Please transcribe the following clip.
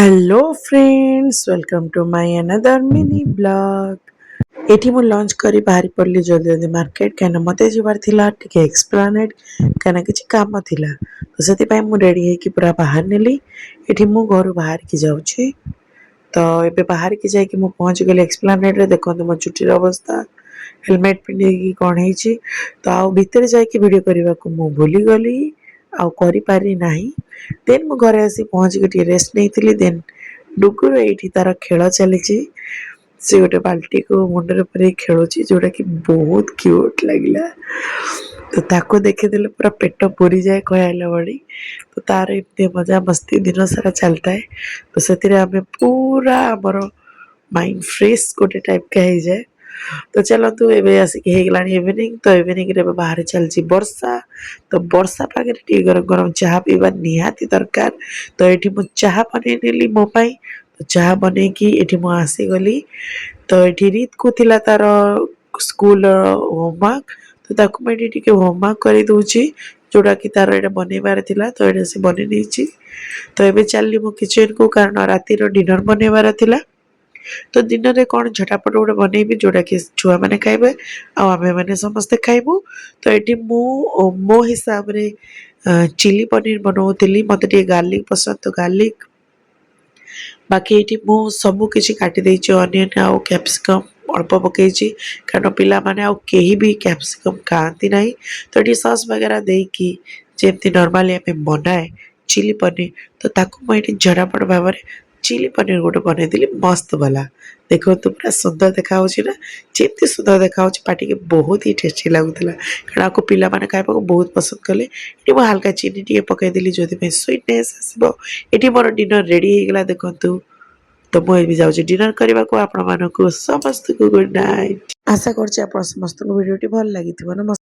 Hello friends, welcome to my another mini vlog. ଏଠି ମୁଁ launch କରି ବାହାରି ପଡ଼ିଲି ଜଲ୍ଦି ଜଲ୍ଦି ମାର୍କେଟ, କାହିଁକିନା ମୋତେ ଯିବାର ଥିଲା ଟିକେ ଏକ୍ସପ୍ଲାନେଟ୍, କାହିଁକିନା କିଛି କାମ ଥିଲା। ତ ସେଥିପାଇଁ ମୁଁ ରେଡ଼ି ହେଇକି ପୁରା ବାହାରି ନେଲି। ଏଠି ମୁଁ ଘରୁ ବାହାରିକି ଯାଉଛି। ତ ଏବେ ବାହାରିକି ଯାଇକି ମୁଁ ପହଞ୍ଚିଗଲି ଏକ୍ସପ୍ଲାନେଟ୍ରେ। ଦେଖନ୍ତୁ ମୋ ଚୁଟିର ଅବସ୍ଥା, ହେଲମେଟ୍ ପିନ୍ଧିକି କ'ଣ ହେଇଛି। ତ ଆଉ ଭିତରେ ଯାଇକି ଭିଡ଼ିଓ କରିବାକୁ ମୁଁ ଭୁଲିଗଲି, ଆଉ କରିପାରି ନାହିଁ। ଦେନ୍ ମୁଁ ଘରେ ଆସି ପହଞ୍ଚିକି ଟିକେ ରେଷ୍ଟ ନେଇଥିଲି। ଦେନ୍ ଡୁଗୁର ଏଇଠି ତାର ଖେଳ ଚାଲିଛି। ସେ ଗୋଟେ ବାଲ୍ଟିକୁ ମୁଣ୍ଡରେ ପୁରେଇ ଖେଳୁଛି, ଯୋଉଟାକି ବହୁତ କ୍ୟୁଟ୍ ଲାଗିଲା। ତ ତାକୁ ଦେଖିଦେଲେ ପୁରା ପେଟ ପୁରିଯାଏ କହିଲା ଭଳି। ତ ତାର ଏମିତି ମଜାମସ୍ତି ଦିନ ସାରା ଚାଲିଥାଏ। ତ ସେଥିରେ ଆମେ ପୁରା ଆମର ମାଇଣ୍ଡ ଫ୍ରେଶ୍ ଗୋଟେ ଟାଇପ୍କା ହେଇଯାଏ। ତ ଚାଲନ୍ତୁ, ଏବେ ଆସିକି ହେଇଗଲାଣି ଇଭିନିଂ। ତ ଇଭିନିଂରେ ଏବେ ବାହାରେ ଚାଲିଛି ବର୍ଷା। ତ ବର୍ଷା ପାଗରେ ଟିକେ ଗରମ ଗରମ ଚାହା ପିଇବା ନିହାତି ଦରକାର। ତ ଏଠି ମୁଁ ଚାହା ବନେଇ ନେଲି ମୋ ପାଇଁ। ତ ଚାହା ବନେଇକି ଏଠି ମୁଁ ଆସିଗଲି। ତ ଏଠି ରିତକୁ ଥିଲା ତାର ସ୍କୁଲର ହୋମୱାର୍କ। ତ ତାକୁ ମୁଁ ଏଠି ଟିକେ ହୋମୱାର୍କ କରିଦେଉଛି, ଯୋଉଟାକି ତାର ଏଇଟା ବନେଇବାର ଥିଲା। ତ ଏଇଟା ସେ ବନେଇ ନେଇଛି। ତ ଏବେ ଚାଲିଲି ମୁଁ କିଚେନକୁ, କାରଣ ରାତିର ଡିନର ବନେଇବାର ଥିଲା। ତ ଦିନରେ କ'ଣ ଝଟାପଟ ଗୋଟେ ବନେଇବି, ଯୋଉଟାକି ଛୁଆମାନେ ଖାଇବେ ଆଉ ଆମେମାନେ ସମସ୍ତେ ଖାଇବୁ। ତ ଏଠି ମୁଁ ମୋ ହିସାବରେ ଚିଲି ପନିର ବନଉଥିଲି। ମୋତେ ଟିକେ ଗାର୍ଲିକ ପସନ୍ଦ, ତ ଗାର୍ଲିକ, ବାକି ଏଇଠି ମୁଁ ସବୁ କିଛି କାଟି ଦେଇଛି। ଅନିଅନ୍ ଆଉ କ୍ୟାପ୍ସିକମ୍ ଅଳ୍ପ ପକେଇଛି, କାରଣ ପିଲାମାନେ ଆଉ କେହି ବି କ୍ୟାପ୍ସିକମ୍ ଖାଆନ୍ତି ନାହିଁ। ତ ଏଠି ସସ୍ ବଗେରା ଦେଇକି ଯେମିତି ନର୍ମାଲି ଆମେ ବନାଏ ଚିଲି ପନିର, ତ ତାକୁ ମୁଁ ଏଇଠି ଝଟାପଟ ଭାବରେ ଚିଲି ପନିର ଗୋଟେ ବନେଇଦେଲି ମସ୍ତ ବାଲା। ଦେଖନ୍ତୁ, ପୁରା ସୁନ୍ଦର ଦେଖାହେଉଛି ନା? ଯେମିତି ସୁନ୍ଦର ଦେଖାହେଉଛି, ପାଟିକି ବହୁତ ହି ଟେଷ୍ଟି ଲାଗୁଥିଲା, କାରଣ ଆକୁ ପିଲାମାନେ ଖାଇବାକୁ ବହୁତ ପସନ୍ଦ କଲେ। ଏଠି ମୁଁ ହାଲକା ଚିନି ଟିକେ ପକାଇଦେଲି, ଯେଉଁଥିପାଇଁ ସୁଇଟନେସ୍ ଆସିବ। ଏଠି ମୋର ଡିନର ରେଡ଼ି ହେଇଗଲା, ଦେଖନ୍ତୁ। ତ ମୁଁ ଏବେ ଯାଉଛି ଡିନର କରିବାକୁ। ଆପଣମାନଙ୍କୁ ସମସ୍ତଙ୍କୁ ଗୁଡ୍ ନାଇଟ୍। ଆଶା କରୁଛି ଆପଣ ସମସ୍ତଙ୍କୁ ଭିଡ଼ିଓଟି ଭଲ ଲାଗିଥିବ। ନମସ୍କାର।